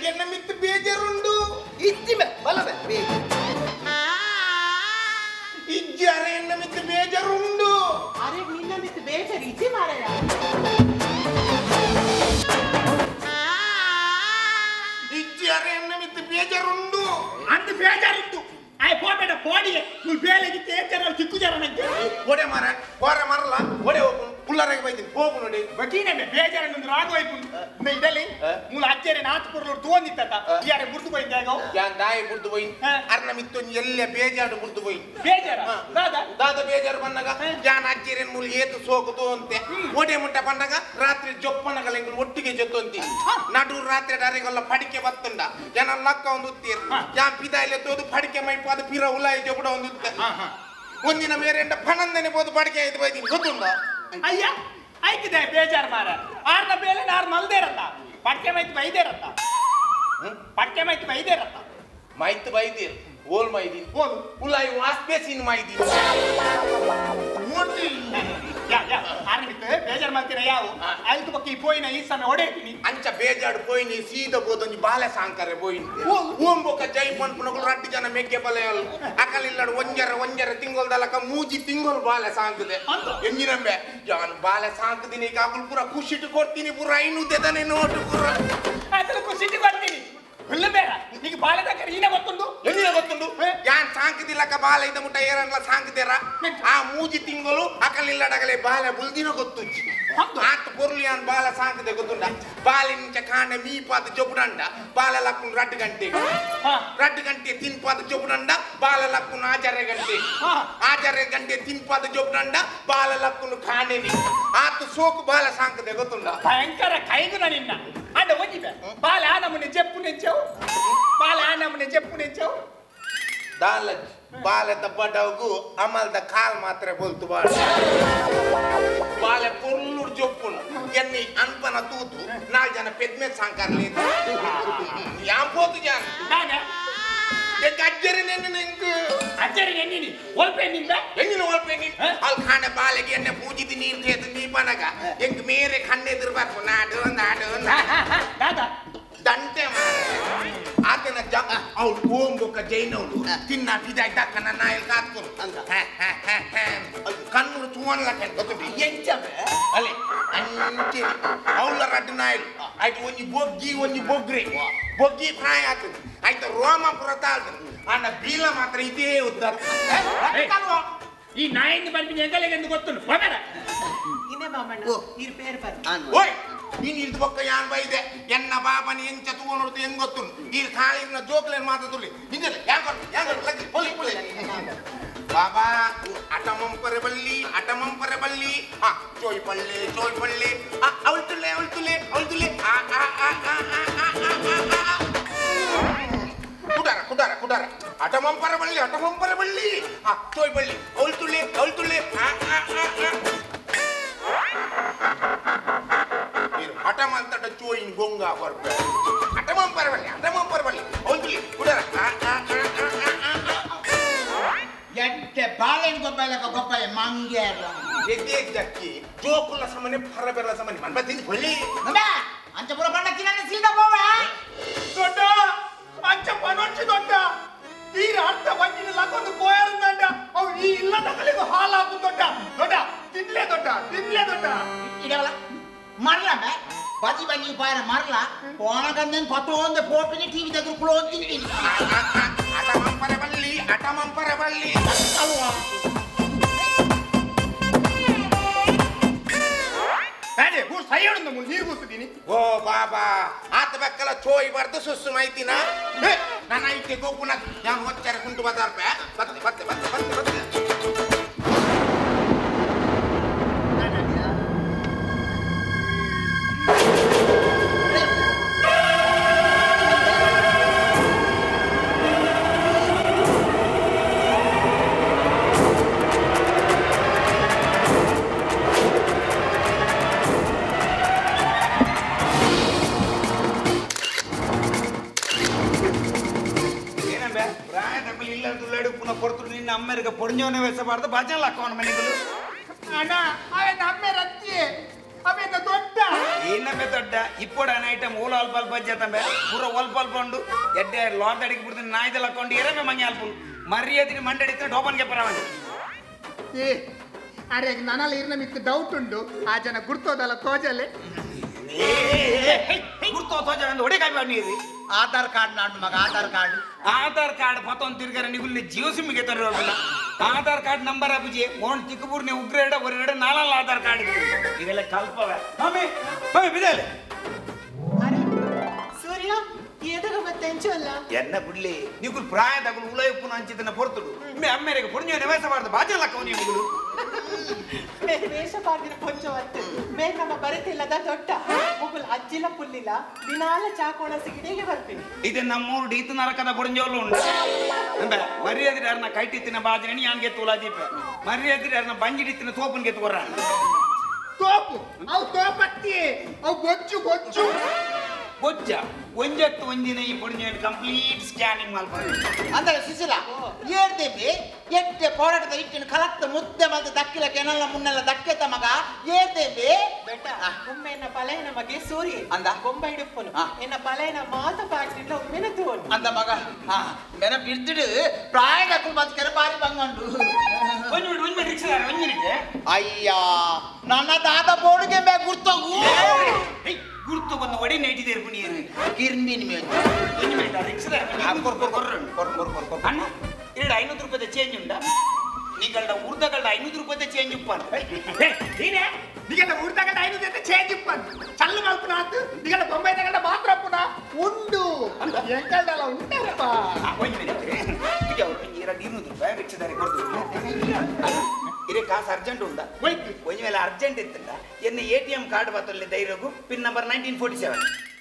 ಅರೆಗೆನ್ನ ಮಿತ್ತು ಬೇಜಾರುಂಡು ಇಜ್ಜಿಮೆ ಬಲಬೆ ಬೇಜಾರು ಇಜ್ಜಿ ಅರೆ ಎನ್ನ ಮಿತ್ತು ಬೇಜಾರುಂಡು ಅರೆ ನಿನ್ನ ಮಿತ್ತು ಬೇಜಾರು ಇಜ್ಜಿ ಮಾರಾಯ ಇಜ್ಜಿ ಅರೆ ಎನ್ನ ಮಿತ್ತು ಬೇಜಾರುಂಡು ಅಂದು ಬೇಜಾರುಂಡು ಆಯ್ ಪೋಬೇಡ ಪೋಡಿಗೆ ನೀವು ಬೇಲೆಗೆ ತೇಜರ ಚಿಕ್ಕು ಜರ ನಂಗೆ ಓಡೆ ಮಾರ ಹೋರೆ ಮಾರಲ್ಲ ಓಡೆ ಹೋಗು ಪುಲ್ಲರೆಗೆ ಬೈತೀನಿ ಹೋಗು ನೋಡಿ ಬಕೀನೆ ಬೇಜಾರನ್ನು ರಾಗೋಯ್ಪುಂಡು ಇಡಲಿ ಮೂಲ ಅಚ್ಚೇರೆ ನಾತು ಪುರ್ಲೂರು ತೋಂದಿತ್ತ ಯಾರೆ ಬುರ್ದು ಪೋಯಿಂದಾಗ ಯಾನ್ ದಾಯಿ ಬುರ್ದು ಪೋಯಿ ಅರ್ನ ಮಿತ್ತೊಂಜಿ ಎಲ್ಲೆ ಬೇಜಾರು ಬುರ್ದು ಪೋಯಿ ಬೇಜಾರ ದಾದ ದಾದ ಬೇಜಾರು ಬಂದಾಗ ಯಾನ್ ಅಜ್ಜೇರೇನ್ ಮೂಲ ಏತು ಸೋಕು ತೋಂತೆ ಓಡೆ ಮುಟ್ಟ ಬಂದಾಗ ರಾತ್ರಿ ಜೊಪ್ಪನಗಲ ಎಂಗುಲು ಒಟ್ಟಿಗೆ ಜೊತ್ತೊಂತಿ ನಡು ರಾತ್ರಿ ಡಾರೆಗಲ್ಲ ಪಡಿಕೆ ಬತ್ತುಂಡ ಜನ ಲಕ್ಕ ಒಂದು ಉತ್ತೀರ್ ಯಾನ್ ಪಿದಾಯಿಲೆ ತೋದು ಪಡಿಕೆ ಮೈಪಾದ ಪಿರ ಉಲಾಯಿ ಜೊಪಡ ಒಂದು ಉತ್ತೆ ಒಂದಿನ ಮೇರೆಂಡ ಪಣಂದನೆ ಬೋದು ಪಡಿಕೆ ಆಯ್ತು ಬೈತೀನಿ ಗೊತ್ತುಂಡ ಅಯ್ಯ ಆಯ್ತಿದೆ ಬೇಜಾರು ಮಾರ ಆರ್ನ ಬೇಲೆ ನಾರ್ ಮಲ್ದೇರತ್ತ ಪಡ್ಕೆ ಮೈತ್ ಬೈದೇರತ್ತ ಪಡ್ಕೆ ಮೈತ್ ಬೈದೇರತ್ತ ಮೈತ್ ಬೈದೇರ್ ಓಲ್ ಮೈದಿನ್ ಓಲ್ ಉಲಾಯಿ ವಾಸ್ಪೇಸಿನ್ ಮೈದಿನ್ ಯಾ ಯಾ ಆರ್ನಿತ್ತು ಬೇಜಾರು ಮಾಡ್ತೀರ ಯಾವ ಅಲ್ತು ಬಕ್ಕಿ ಪೋಯಿನ ಈ ಸಮಯ ಒಡೆಯ್ತೀನಿ ಅಂಚ ಬೇಜಾಡು ಪೋಯಿನಿ ಸೀದ ಬೋದೊಂಜಿ ಬಾಲೆ ಸಾಂಕರೆ ಪೋಯಿನಿ ಓಂಬೊಕ್ಕ ಜೈ ಪನ್ಪುನಗುಲು ರಡ್ಡು ಜನ ಮೆಗ್ಗೆ ಬಲೆಯಲ್ ಅಕಲಿಲ್ಲಡು ಒಂಜರ ಒಂಜರ ತಿಂಗೊಲ್ದಲಕ ಮೂಜಿ ತಿಂಗೊಲ್ ಬಾಲೆ ಸಾಂಕದೆ ಎಂಜಿನಂಬೆ ಯಾನ್ ಬಾಲೆ ಸಾಂಕದಿನಿ ಕಾಕುಲ್ ಪೂರ ಖುಷಿಟ್ಟು ಕೊಡ್ತೀನಿ ಪೂರ ಐನು ದೆದನೆ ನೋಟು ಪೂರ ಅಸಲು ಖುಷಿಟ್ಟು ಕೊಡ್ತೀನಿ ಇಲ್ಲ ಬೇಡ ಈಗ ಬಾಲೆ ತಕ್ಕರೆ ಈನ ಗೊತ್ತುಂಡು ಎಂಜಿನ ಗೊತ್ತುಂಡು ಯಾನ್ ಸಾಂಕದಿಲ್ಲಕ ಬಾಲೆ ಇದ್ದ ಮುಟ್ಟ ಏರನ್ಲ ಸಾಂಕದೇರ ಆ ಮೂಜಿ ತಿಂಗಳು ಅಕಲಿಲ್ಲಡಗಲೆ ಬಾಲೆ ಬುಲ್ದಿನ ಗೊತ್ತುಂಚಿ ಆತ ಪೊರ್ಲು ಯಾನ್ ಬಾಲ ಸಾಂಕದೆ ಗೊತ್ತುಂಡ ಬಾಲೆ ನಿಂಚ ಕಾಂಡ ಮೀಪಾದ ಜೊಬುಡಂಡ ಬಾಲ ಲಕ್ಕುನ್ ರಡ್ಡು ಗಂಟೆ ರಡ್ಡು ಗಂಟೆ ತಿನ್ಪಾದ ಜೊಬುಡಂಡ ಬಾಲ ಲಕ್ಕುನ್ ಆಚಾರ್ಯ ಗಂಟೆ ಆಚಾರ್ಯ ಗಂಟೆ ತಿನ್ಪಾದ ಜೊಬುಡಂಡ ಬಾಲ ಲಕ್ಕುನ್ ಕಾಣೆನಿ ಆತ ಸೋಕು ಬಾಲ ಸಾಂಕದೆ ಗೊತ್ತುಂಡ ಭಯಂಕರ ಕೈಗುಣ ನಿನ್ನ ಅಂಡ ಒಂಜಿಬೆ ಬಾಲ ನಮ್ಮನೆ ಜೆಪ್ಪು ನೆಂಚವು ಬಾಲ ನಮ್ಮನೆ ಜೆಪ್ಪು ನೆಂಚವು ದಾಲಜ್ ಬಾಲೆದ ಬಡವಗು ಅಮಲ್ದ ಕಾಲ್ ಮಾತ್ರ ಬೋಲ್ತು ಬಾಳ ಬಾಲೆ ಪೊರ್ಲುಡ್ ಜೊಪ್ಪುನು ಎನ್ನಿ ಅನ್ಪನ ತೂತು ನಾಲ್ ಜನ ಪೆದ್ಮೆ ಸಾಂಕರ್ಲಿ ಯಾಂ ಪೋತು ಜಾನ್ ನಾನ ಎಂಕ್ ಅಜ್ಜರಿ ನೆನ್ನೆ ನೆಂಕ್ ಅಜ್ಜರಿ ನೆನ್ನಿನಿ ಒಲ್ಪೆ ನಿಂದ ಎಂಗಿನ ಒಲ್ಪೆ ನಿನ್ ಅಲ್ ಖಾನೆ ಬಾಲೆಗೆ ಎಣ್ಣೆ ಪೂಜಿದಿ ನೀರು ತೇದು ನೀಪನಗ ಎಂಕ್ ಮೇರೆ ಕಣ್ಣೆ ಎದುರ್ಬೇಕು ನಾಡು ನಾಡು ದಾದಾ ದಂಟೆ ಆತನ ಜ ಅವಳು ಓಂಬೊಕ್ಕ ಜೈನವಳು ತಿನ್ನ ಫಿದಾಯ್ ದಕ್ಕನ ನಾಯಲ್ ಕಾತ್ಕೊರು ಕಣ್ಣು ಚೂವನ್ಲ ಗೊತ್ತುಂಟು ಎಂಚಬೆ ಅಲೆ ಅಂಚೆ ಅವಳ ರಡ್ಡು ನಾಯಲು ಆಯ್ತು ಒಂಜಿ ಬೊಗ್ಗಿ ಒಂಜಿ ಬೊಗ್ರೆ ಬೊಗ್ಗಿ ಪ್ರಾಯ ಆಗ್ತದೆ ಆಯ್ತು ರೋಮ ಪುರ ತಾಳ್ತದೆ ಅಣ್ಣ ಬೀಲ ಮಾತ್ರ ಇದೇ ಉದ್ದ ಈ ನಾಯಿಂದ ಬರ್ತೀನಿ ಎಂಗಲೆಗೆಂದು ಗೊತ್ತುಂಟು ಬಬೇಡ ಇನ್ನೇ ಮಾಮಣ್ಣ ನೀರು ಪೇರು ಬರ್ ಓಯ್ ನೀನು ಇಲ್ದು ಬೊಕ್ಕ ಯಾನ್ ಬೈದೆ ಎನ್ನ ಬಾಬನ ಎಂಚ ತೂವ ನೋಡ್ತು ಹೆಂಗ್ ಗೊತ್ತುಂಟು ಈ ಖಾಲಿ ಜೋಕ್ಲೇನ್ ಮಾತಾಡ್ಲಿ ಹಿಂದೆ ಯಾಂಗ್ ಯಾಂಗ್ ಲಗ್ಗಿ ಪೊಲಿ ಪೊಲಿ ಬಾಬಾ ಅಟಮಂಪರೆ ಬಲ್ಲಿ ಅಟಮಂಪರೆ ಬಲ್ಲಿ ಆ ಚೋಯ್ ಪಳ್ಳೆ ಚೋಯ್ ಪಳ್ಳೆ ಆ ಅವಳು ತುಳ್ಳೆ ಅವಳು ತುಳ್ಳೆ ಅವಳು ತುಳ್ಳೆ ಆ ಆ ಆ ಆ ಆ ಆ ಆ ಕುಡಾರ ಕುಡಾರ ಕುಡಾರ ಅಟಮಂಪರೆ ಬಳ್ಳಿ ಅಟಮಂಪರೆ ಬಳ್ಳಿ ಆ ಚೋಯ್ ಬಳ್ಳಿ ಅವಳು ತುಳ್ಳೆ ಅವಳು ತುಳ್ಳೆ ಆ ಆ ಆ ಆ ಅಟಮಂತಟ ಚೋಯಿನ್ ಗೊಂಗ ಬರ್ಬೆ ಅಟಮಂಪರೆ ಬಳ್ಳಿ ಅಟಮಂಪರೆ ಬಳ್ಳಿ ಅವಳು ತುಳ್ಳಿ ಕುಡಾರ ಆ ಆ ಆ ಆ ಆ ಎಡ್ಡೆ ಬಾಳೆನ್ ಗೊಬ್ಬಲಕ ಗೊಬ್ಬಲ ಮಂಗೇರ ಎದ್ದೆ ಜಕ್ಕಿ ಜೋಕುಲ ಸಮನೆ ಫರಬೆರಲ ಸಮನೆ ಮನ್ಬ ತಿಂದು ಹೊಲಿ ನಂಬ ಅಂಚ ಪುರ ಬಣ್ಣ ತಿನ್ನನೆ ಸೀದಾ ಹೋವ ದೊಡ್ಡ ಅಂಚ ಪನೊಚ್ಚಿ ದೊಡ್ಡ ತೀರ ಅರ್ಥ ಬಂಜಿನ ಲಕ್ಕೊಂದು ಪೋಯರಂದಂಡ ಅವು ಈ ಇಲ್ಲ ತಕಲಿಗೂ ಹಾಲಾಪು ದೊಡ್ಡ ದೊಡ್ಡ ತಿನ್ಲೇ ದೊಡ್ಡ ತಿನ್ಲೇ ದೊಡ್ಡ ಇಡವಲ ಮರಲ ಬೆ ಬಜಿ ಬನ್ನಿ ಪಾಯರ ಮರಲ ಪೋಣಗಂದೆನ್ ಪತೋಂದೆ ಪೋಪಿನಿ ಟಿವಿ దగ్గర ಕುಳೋನ್ ತಿಂತೀನಿ ಅಟಮಂಪರೆ ಬಳ್ಳಿ ಅಟಮಂಪರೆ ಬಳ್ಳಿ ಅಲ್ವಾ ಓ ಬಾಬಾ ಆತ ಬೆಕ್ಕಲ ಚೋಯ್ ಬರ್ದು ಸುಸ್ಸು ಮಾಯ್ತಿನ ನಾನು ಐತೆ ಗೋಪುನ ನಾನು ಹೊಚ್ಚಾರೆ ಕುಂಟು ಬದಾರ್ಪೆ ಬತ್ತೆ ಬತ್ತೆ ಬತ್ತೆ ಬತ್ತೆ ಬತ್ತೆ ಅಮ್ಮೆರ್ಗೆ ಪೊಡಿಂಜವನೇ ವೆಸಬಾರ್ದು ಭಜನ್ ಲಕ್ಕವನ ಮನೆಗಳು ಅಣ್ಣ ಅವೆ ನಮ್ಮೆ ರತ್ತಿ ಅವೆನ ದೊಡ್ಡ ಇನ್ನೊಮ್ಮೆ ದೊಡ್ಡ ಇಪ್ಪಡ ಐಟಮ್ ಓಲ ಅಲ್ಪ ಅಲ್ಪ ಅಜ್ಜತ್ತಂಬೆ ಪೂರ ಒಲ್ಪ ಅಲ್ಪ ಉಂಡು ಎಡ್ಡೆ ಲಾಟ್ ಅಡಿಗೆ ಬಿಡ್ತೀನಿ ನಾಯ್ದೆಲ್ಲ ಹಾಕೊಂಡು ಎರಮೆ ಮಂಗೆ ಅಲ್ಪ ಮರ್ಯಾದಿನ ಮಂಡಡಿತ್ರ ಡೋಪನ್ಗೆ ಪರವಾಗಿ ಏ ಅರೆ ನನಲ್ಲ ಇರ್ನ ಮಿತ್ತು ಡೌಟ್ ಉಂಡು ಆ ಜನ ಗುರ್ತೋದಲ್ಲ ತೋಜಲೆ ಗುರ್ತೋ ತೋಜ ಒಡೆ ಕಾಯಿ ನೀರು ಆಧಾರ್ ಕಾರ್ಡ್ ನಾಡು ಮಗ ಆಧಾರ್ ಕಾರ್ಡ್ ಆಧಾರ್ ಕಾರ್ಡ್ ಪತ್ತೊಂದು ತಿರ್ಗಾರ ನಿಗುಲ್ಲಿ ಜಿಯೋ ಸಿಮ್ಗೆ ತರೋಲ್ಲ ಆಧಾರ್ ಕಾರ್ಡ್ ನಂಬರ್ ಅಬುಜಿ ಮೋನ್ ತಿಕ್ಕಪೂರ್ನೆ ಉಗ್ರ ಎಡ ಒರೆಡ ನಾಲಲ್ಲ ಆಧಾರ್ ಕಾರ್ಡ್ ಇದೆಲ್ಲ ಕಲ್ಪವೆ ಮಮ್ಮಿ ಮಮ್ಮಿ ಬಿದಲೆ ಅರೆ ಸೂರ್ಯ ಎದಗ ಮತ್ತೆ ಎಂಚಲ್ಲ ಎನ್ನ ಬುಡ್ಲಿ ನಿಗುಲ್ ಪ್ರಾಯದಗುಲು ಉಲಯಪ್ಪುನ ಅಂಚಿತನ ಪೊರ್ತುಡು ಮೆ ಅಮ್ಮೆರೆಗೆ ಪುಣ್ಯ ನಿವಾಸ ಬಾಜೆ ಲಕ್ಕವ ನೀವು ಮೇರೆ ವೇಷ ಪಾರ್ದಿನ ಕೊಂಚವತ್ತು ಮೇರೆ ನಮ್ಮ ಬರತಿಲ್ಲದ ದೊಡ್ಡ ಮುಗುಲ್ ಅಜ್ಜಿಲ ಪುಲ್ಲಿಲ ದಿನಾಲ ಚಾಕೋಣ ಸಿಗಿಡೆಗೆ ಬರ್ತೀನಿ ಇದು ನಮ್ಮೂರು ಡೀತು ನರಕದ ಬುಡಂಜೋಲು ಉಂಡು ಅಂಬೆ ಮರ್ಯಾದಿರಾರ್ನ ಕೈಟಿತ್ತಿನ ಬಾಜನೆ ಯಾನ್ಗೆ ತೂಲಾ ದೀಪ ಮರ್ಯಾದಿರಾರ್ನ ಬಂಜಿಡಿತ್ತಿನ ತೋಪನ್ಗೆ ತೋರ ತೋಪು ಅವು ತೋಪತ್ತಿ ಅವು ಬೊಜ್ಜು ಬೊಜ್ಜು ಬೊಜ್ಜ ಒಂಜತ್ತು ಒಂದಿನ ಈ ಪುಣ್ಯ ಕಂಪ್ಲೀಟ್ ಸ್ಕ್ಯಾನಿಂಗ್ ಮಲ್ಪರು ಅಂದ್ರೆ ಸುಶೀಲ ಏರ್ದೇವಿ ಎಟ್ಟೆ ಹೋರಾಟದ ಇಟ್ಟಿನ ಕಲತ್ತ ಮುದ್ದೆ ಮಲ್ತ ದಕ್ಕಿಲ ಕೆನಲ್ಲ ಮುನ್ನೆಲ್ಲ ದಕ್ಕೆತ ಮಗ ಏರ್ದೇವಿ ಬೆಟ್ಟ ಒಮ್ಮೆ ಎನ್ನ ಪಲೆಯನ ಮಗೆ ಸೂರ್ಯ ಅಂದ? ಬೊಂಬ ಹಿಡುಪ್ಪನು ಆ. ಎನ್ನ ಪಲೆಯನ ಮಾತ ಪಾಡ್ತಿಲ್ಲ ಒಮ್ಮೆನ ತೋನು ಅಂದ ಮಗ ಮೆನ ಬಿರ್ದಿಡು ಪ್ರಾಯದ ಬದುಕರೆ ಬಾರಿ ಬಂಗಂಡು ಒಂದು ಮಿನಿಟ್ ಒಂದು ಮಿನಿಟ್ ರಿಕ್ಷಾದಾರ ಒಂದು ಮಿನಿಟ್ ಅಯ್ಯ ನನ್ನ ದಾದ ಬೋರ್ಡ್ಗೆ ಮೇ ಗುರ್ತೋಗು ಗುರ್ತು ಬಂದು ಒಡಿ ನೈಟಿದೇರು ಪುಣಿಯರು ಕಿರ್ಮಿನ ಮೇ ಒಂದು ಮಿನಿಟ್ ರಿಕ್ಷಾದಾರ ಕೊರ್ ಕೊರ್ ಕೊರ್ ಕೊರ್ ಕೊರ್ ಕೊರ್ ಕೊರ್ ಅಣ್ಣ ಎರಡು 500 ರೂಪಾಯಿ ಚೇಂಜ್ ಉಂಟಾ ನೀಗಳ್ಡ ಉರ್ದಗಳ್ಡ 500 ರೂಪಾಯಿ ಚೇಂಜ್ ಉಪ್ಪ ನೀನೇ ನಿಗಲ್ಲ ಊರ್ದಗಳ್ಡ 500 ಜೊತೆ ಚೇಂಜ್ ಉಪ್ಪ ಚಲ್ಲು ಮಲ್ಪುನ ಆತು ನಿಗಲ್ಲ ಬೊಂಬೈ ತಗಂಡ ಮಾತ್ರ ಪುನ ಉಂಡು ಎಂಕಲ್ಡಲ್ಲ ಉಂಟಪ್ಪ ಒಂದು ಮಿನಿಟ್ ಎರಡು 200 ರೂಪಾಯಿ ರಿಕ್ಷಾದಾರಿ ಕೊಡ್ತು ಇರೇ ಕಾಸು ಅರ್ಜೆಂಟ್ ಉಂಟಾ ಹೋಯ್ತು ಒಂದು ವೇಳೆ ಅರ್ಜೆಂಟ್ ಇತ್ತಲ್ಲ ಎನ್ನ ಎ ಟಿ ಎಂ ಕಾರ್ಡ್ ಬತ್ತಲ್ಲಿ ಧೈರ್ಯಗು ಪಿನ್ ನಂಬರ್ 1947